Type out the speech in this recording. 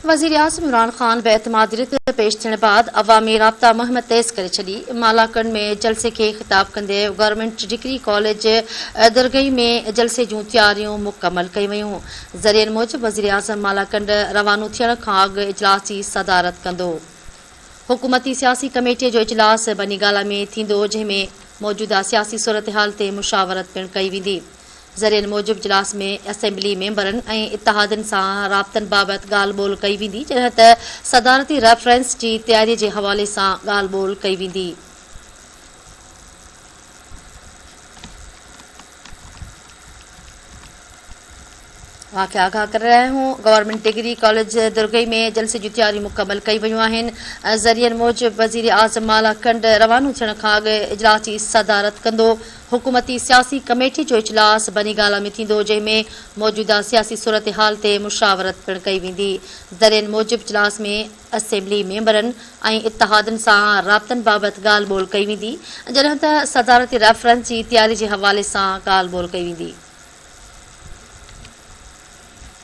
وزيراعظم عمران خان بي اعتمادي رٿ پيش ٿيڻ بعد عوامي رابطا مهم تيز ڪري ڇڏي، مالاڪنڊ ۾ جلسي کي خطاب ڪندي گورنمينٽ ڊگري ڪاليج درگئي ۾ جلسي جون تياريون مڪمل ڪيون ويون. ذريعن موجب وزيراعظم مالاڪنڊ روانو ٿيڻ کان اڳ اجلاس جي صدارت ڪندو. حڪومتي سياسي ڪميٽي جو اجلاس بني گالا ۾ ٿيندو جنهن ۾ موجوده سياسي صورتحال تي مشاورت پڻ ڪئي ويندي. ذريعن موجب اجلاس ۾ اسيمبلي ميمبرن ۽ اتحادين سان رابطن بابت ڳالهه ٻولهه ڪئي ويندي جڏهن ته صدارتي ريفرنس جي تياري جي حوالي سان ڳالهه ٻولهه ڪئي ويندي. اوهان کي آگاهه ڪري رهيا آهيون گورنمينٽ ڊگري ڪاليج درگئي ۾ جلسي جون تياريون مڪمل ڪئي ويون آهن ذريعن موجب وزير اعظم مالا ڪنڊ روانو ٿيڻ کان اڳ اجلاس جي صدارت ڪندو حڪومتي سياسي ڪميٽي جو اجلاس بني گالا ۾ ٿيندو جنهن ۾ موجوده سياسي صورتحال تي مشاورت پڻ ڪئي ويندي ذريعن موجب اجلاس ۾ اسيمبلي ميمبرن ۽ اتحادين سان رابطن بابت ڳالهه ٻولهه ڪئي ويندي جڏهن ته صدارتي ريفرنس جي تياري جي حوالي سان ڳالهه ٻولهه ڪئي ويندي.